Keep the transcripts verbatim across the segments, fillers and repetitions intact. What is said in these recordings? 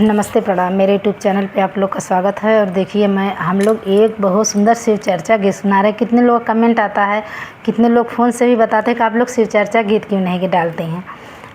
नमस्ते, प्रणाम। मेरे YouTube चैनल पे आप लोग का स्वागत है। और देखिए, मैं, हम लोग एक बहुत सुंदर शिव चर्चा गीत सुना रहे हैं। कितने लोग का कमेंट आता है, कितने लोग फ़ोन से भी बताते हैं कि आप लोग शिव चर्चा गीत क्यों नहीं डालते हैं।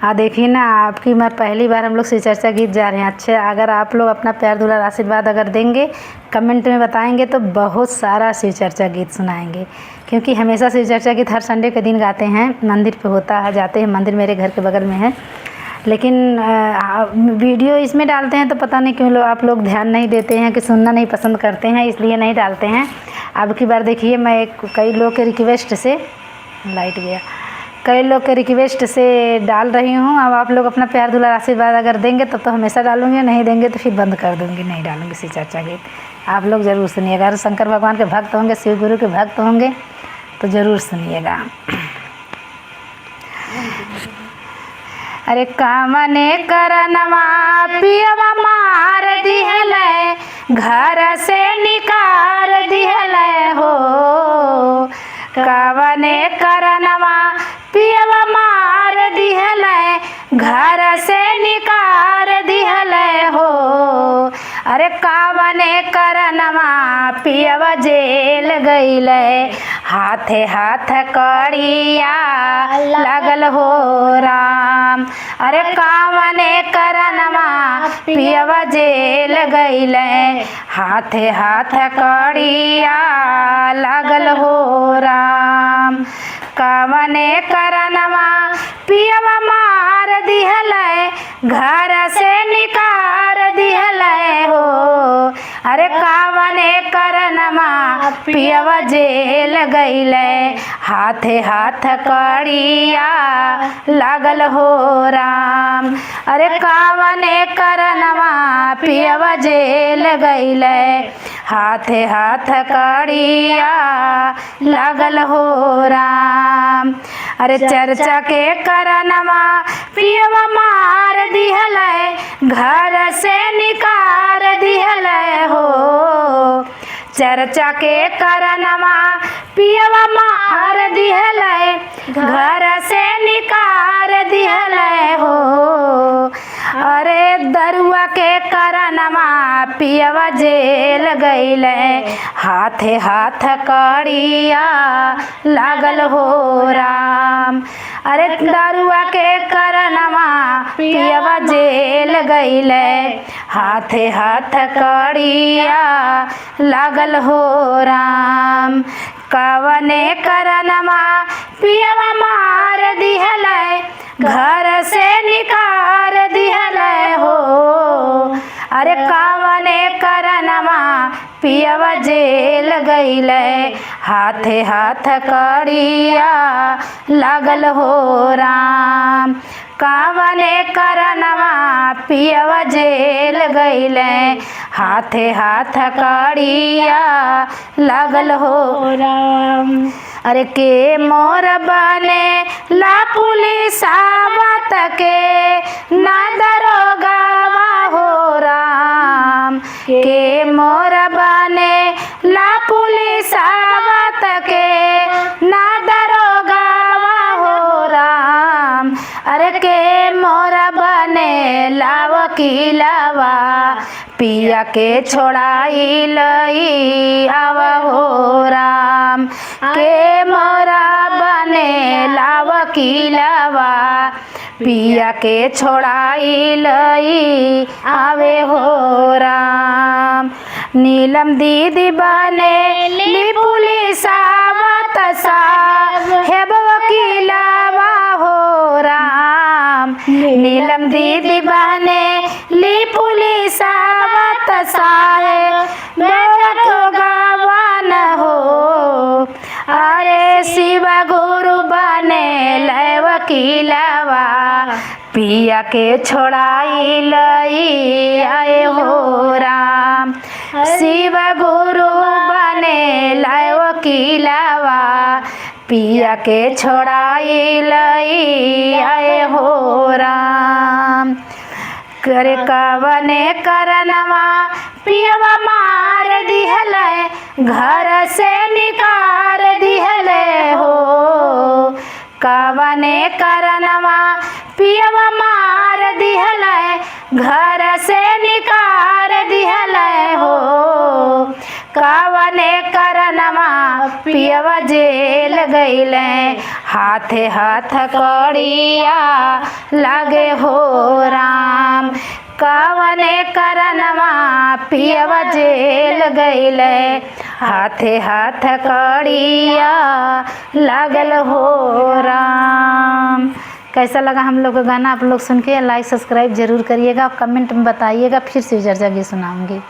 आ देखिए ना, आपकी मैं पहली बार हम लोग शिव चर्चा गीत जा रहे हैं। अच्छे, अगर आप लोग अपना प्यार, दुलार, आशीर्वाद अगर देंगे, कमेंट में बताएंगे, तो बहुत सारा शिव चर्चा गीत सुनाएंगे, क्योंकि हमेशा शिव चर्चा गीत हर संडे के दिन गाते हैं। मंदिर पे होता है, जाते हैं मंदिर, मेरे घर के बगल में है। लेकिन, अ, आ, वीडियो इसमें डालते हैं तो पता नहीं क्यों लो-, आप लोग ध्यान नहीं देते हैं, कि सुनना नहीं पसंद करते हैं, इसलिए नहीं डालते हैं। अब की बार देखिए, मैं एक, कई लोग के रिक्वेस्ट से, लाइट गया, कई लोग के रिक्वेस्ट से डाल रही हूँ। अब आप लोग अपना प्यार, दुलार, आशीर्वाद अगर देंगे तब तो हमेशा डालूंगी, नहीं देंगे तो फिर बंद कर दूंगी, नहीं डालूंगी शिव चर्चा गीत। आप लोग जरूर सुनिएगा। अगर शंकर भगवान के भक्त होंगे, शिव गुरु के भक्त होंगे, तो जरूर सुनिएगा। अरे कवने करनवा पियवा मार दिहले, घर से निकार दिहले हो। कवने करनवा पियवा मार दिहले, घर से निकार दिहले हो। अरे कवने करनवा पियवा जेल गईले, हाथे हाथ कड़िया लागल हो राम। अरे कवने करनवा पियवा जेल गईले, हाथे हाथ कड़िया लागल हो राम। कवने करनवा पियवा मार दिहले, घर से निकार दिहले हो। अरे कवने करनवा पियवा जेल गईले, हाथे हाथ कड़िया लागल हो राम। अरे कवने करनवा पियवा जेल गईले, हाथे हाथ कड़िया लागल हो राम। अरे चर्चा के करनवा पियवा मार दिहले, घर से निकार दिहले हो। चर्चा के करनवा पियवा मार दिहले, घर से निकार दिहले हो। अरे दरुआ के करनवा पियवा जेल गईले, हाथे हाथ कड़िया लागल हो राम। अरे दरुआ के करनवा पियवा जेल गईले, हाथे हाथ कड़िया लागल हो राम। कवने करनवा पियवा मार दिहले, घर से निकार दिहले हो। अरे कवने करनवा पियवा जेल गईले, हाथे हाथ कड़िया लागल हो राम। कवने करनवा पियवा जेल गईले, हाथे हाथ कड़िया लागल हो राम। अरे के मोर बने ला पुलिस आवत के ना दरोगावा हो राम। के मोर बने ला पुलिस आवत के ना दरोगावा हो राम। अरे के मोर बने ला वकीलवा, पिया के छोड़ाई लई आव हो राम। के मोरा बने ला वकीलवा, पिया के छोड़ाई लई आवे हो राम। नीलम दीदी बने ली पुलिस आवत साहेब वकीलवा हो राम। नीलम दीदी बने ली पुलिस आवत साहेब मेरा तो गवान हो। अरे शिव गुरु बने लै वकीलवा, पिया के छोड़ाई लई आए हो राम। शिव गुरु बने लै वकीलवा, पिया के छोड़ाई लई आए हो राम। करे कवने करनवा पियवा मार दिहले, घर से निकार दिहले हो। कवने करनवा पियवा मार दिहले, घर से जेल गइले, हाथे हथकड़िया लागे हो राम। कवने करनवा पियवा जेल गइले, हाथे हथकड़िया लागल हो राम। कैसा लगा हम लोग का गाना आप लोग सुन के? Like subscribe जरूर करिएगा, comment में बताइएगा, फिर से जर्जा गीत सुनाऊंगी।